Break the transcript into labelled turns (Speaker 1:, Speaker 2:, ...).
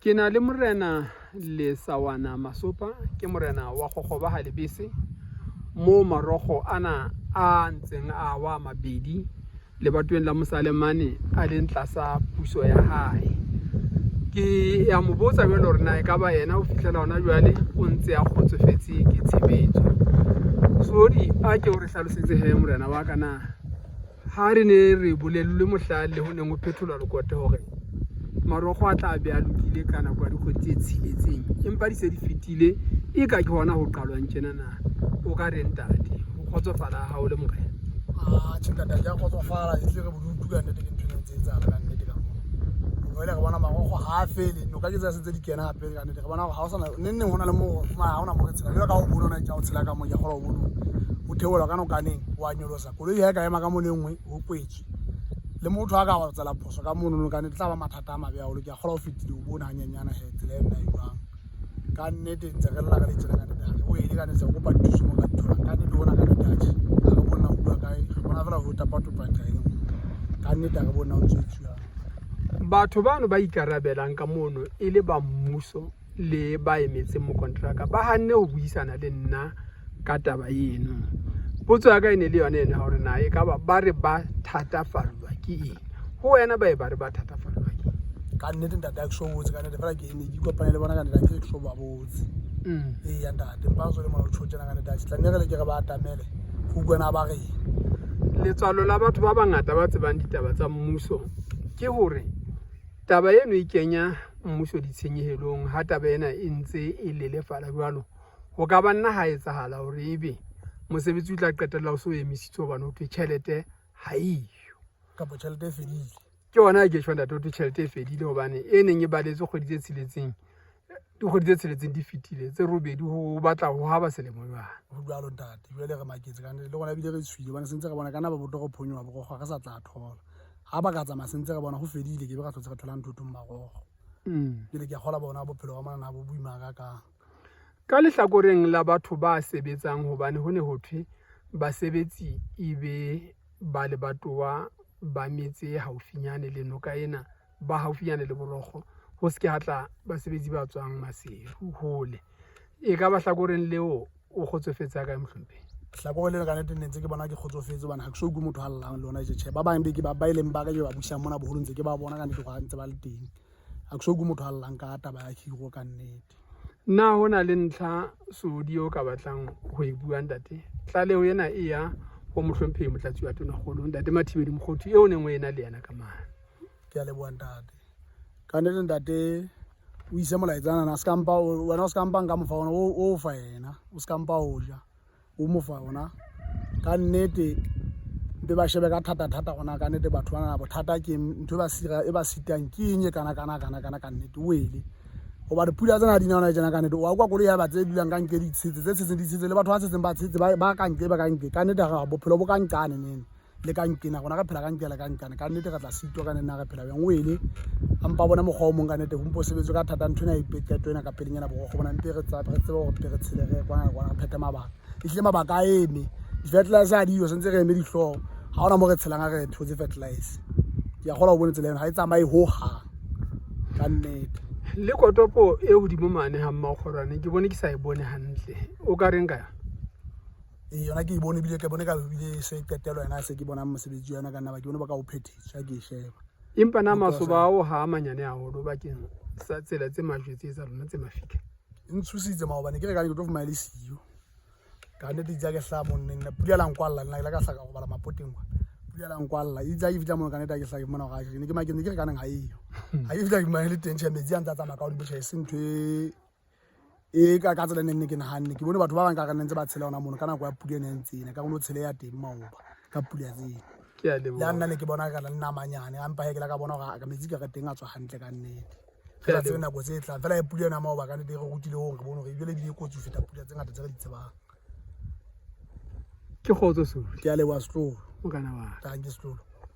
Speaker 1: Ke na le Morena Lesawana Masopa, ke morena wa Kgokgoba ha Lebese, moo marokgo ana a ntseng a wa mabedi lebatoweng la Mosalemane a leng tlasa puso ya hae. Ke ya mo botsa jwale hore na ekaba yena ho fihlela hona jwale o ntse a kgotsofetse ke tshebetso. Sodi a ke o re hlalosetse he morena wa ka na Ha re ne re bolellwe mohla le ho neng ho phetholwa lekote hore marokgo a tla be a lokile ka nako ya dikgwedi tse tsheletseng, empa di se di fetile, e ka ke hona ho qalwang tjena na o ka reng ntate? Ho kgotsofala ha hao le morena?
Speaker 2: Atjhe ntate, ha ke a kgotsofala, ehlile re bodutu ka nnete ke ntho e neng ntse etsahala ka nnete ka moo. Jwale re bona marokgo ha a fele, noka ke tsena se ntse di kena hape ka nnete. Re bona hore ha ho sana neng neng ho na le moo fumana ha hona moo re tshela. Jwale ka o bona hona tje ha o tshela ka moo ke a kgolwa o bone o theohelwa ka nokaneng wa nyolosa. Koloi ha e ka ema ka mono e nngwe ho kwetswe. Le motho a ka tsela phoso ka mono ka nnete tla ba mathata a mabe haholo. Ke a kgolwa o fetile o bone hanyenyana he tsela e nna e jwang. Ka nnete ntse re lla re le tjena ka nnete ha re wele ka nnete re kopa dithuso mo ka di tholang. Ka nnete hona ka nnete atjhe ha re bone na ho bua kae. Re bona feela ho tapatopa nqa e le nngwe. Ka nnete ha re bone na ho ntso etsuwang.
Speaker 1: Batho bano ba ikarabelang ka mono e le ba mmuso le ba emetseng mokonteraka ba hanne ho buisana le nna ka taba eno. Potso ya ka e ne le yona eno ya hore na ekaba ba re ba thatafallwa ke eng? Ho wena ba e ba re ba thatafallwa ke eng?
Speaker 2: Ka nnete ntate ha ke so botse ka nnete fela ke ne ke ikopanye le bona ka nnete ha ke so ba botse. Eya ntate empa ha o le mona o tjho tjena ka nnete atjhe tla nne re leke re ba atamele re utlwe na ba reng.
Speaker 1: Letswalo la batho ba bangata ba tsebang ditaba tsa mmuso ke hore taba eno e kenya mmuso ditshenyehelong ha taba ena e ntse e lelefala jwalo. Ho ka ba nna ha etsahala hore ebe mosebetsi o tla qetella o so emisitswe hobane ho thwe tjhelete ha eyo.
Speaker 2: Kapa tjhelete e fedile.
Speaker 1: Ke hona ke tjho ntate ho thwe tjhelete e fedile hobane e neng e baletswe kgwedi tse tsheletseng, dikgwedi tse tsheletseng di fetile tse robedi ho batla ho haba selemo jwale.
Speaker 2: Ho jwalo ntate, jwale re maketse ka nnete le rona ebile re tshohile hobane sentse re bona ka nna ba botoro phonyoha borokgo ha re sa tla thola. Ha ba ka tsamaya sentse re bona ho fedile ke be ra hlotse re thola ntho thong marokgo. Jwale ke a kgolwa bona bophelo ba monana bo boima hakakang.
Speaker 1: Ka lehlakoreng la batho ba sebetsang hobane ho ne ho thwe basebetsi e be ba lebatowa ba metse e haufinyane le noka ena, ba haufinyane le borokgo, ho se ke ha tla basebetsi ba tswang Maseru hole. E ka ba hlakoreng leo o kgotsofetse ha kae mohlomphehi?
Speaker 2: Hlakoreng leno ka nnete nne ntse ke bona ke kgotsofetse hobane ha ke so utlwe motho a llang le hona tje. Tjhe, ba bang be ke ba ba e leng ba ka ke ba busang mona boholo ntse ke ba bona ka nnete hore ha ntse ba le teng. Ha ke so utlwe motho a llang ka taba ya khiro ka nnete.
Speaker 1: Na ho na le ntlha Sodi o ka batlang ho e bua ntate? Tlaleho ena e ya ho mohlomphehi Motlatsi wa Tonakgolo ntate Mathibeli Mokhothu eo neng o ena le yena ka mane.
Speaker 2: Ke a leboha ntate. Ka nnete ntate o ise molaetsa nana a ska mpa wena o ska mpa nka mofa ona o fa yena o ska mpa o ja o mo fa ona ka nnete mpe ba shebe ka thata thata gona ka nnete batho bana bothata ke ntho e ba sira e ba sitang ke eng e kana kana kana kana ka nnete o ele hobane pula tsena di na tsena ka nnete wa kwa koloi ya ba tse dulang ka nke di tshetse tse tshetseng di tshetse le batho ba tshetseng ba tshetse ba ka nke ba ka nke ka nnete ga bophelo bo ka nkane nene le ka nkena rona re phela ka nkela ka nkane ka nnete re tla sitwa ka nna re phela bjang o ele a mpa bona mokgwa o mong ka nnete ho mpo sebetswe ka thata ntho ena e qeto ena ka pelenyana borokgo bona mpe re tsebe gore mpe re tshele re kwana kwana re phethe mabaka ehlile mabaka a eme di-fertilizer a diyo sentse re eme dihlooho ga ona mo re tshelang a re thotse fertilizer ke a kgola go bone tsela eno ga e tsamaye ho gang ka nnete
Speaker 1: le kotopo e hodimo mane ga mmakgorwane ke bone ke sa e bone hantle o ka reng ka yona
Speaker 2: Ee, yona ke e bone ebile ke bone ka ebile e se qetelo yona se ke bonang mosebetsi wa yona ka nna ba ke bone ba ka o phethetswe ha ke e sheba.
Speaker 1: Empa na masoba ao ha a manyane haholo bakeng sa tsela tse majwe tse tsa lona tse mafika?
Speaker 2: E ntshositse maobane ke re kane ke tlo fumana le siyo. Ka nnete itse ha ke hlaha monneng nna pula la nkwalla nna ke la ka hlaka go bala mapoteng kwa. Pula la nkwalla itse ha ke fihla mono ka nnete ha ke hlaha ke fumana hore ha ne ke makene ke re kaneng ha eyo. Ha ke fihla ke fumana e le teng tjhe metsi a ntse a tsamaya ka hodimo tjhe e se ntho e e ka ka tsela e neng ke nahanne ke bone batho ba bang ka re ntse ba tshela ona mono ka nako ya pula ene ntse ena ka rona o tshele ya teng maoba ka pula tsena
Speaker 1: ke a leboha
Speaker 2: le nna ne ke bona ka le namanyane a mpa ke la ka bona hore ka metsi ka re teng a tswa hantle ka nnete re sa tsebe nako tse tlang fela ya pula ena maoba ka nnete e re rutile hore re bone hore ebile ebile e kotsi ho feta pula tse ngata tse re di tsebang.
Speaker 1: Ke kgotso Soli.
Speaker 2: Ke a leboha Setlolo.
Speaker 1: Mokana wa
Speaker 2: ka. Tanki Setlolo.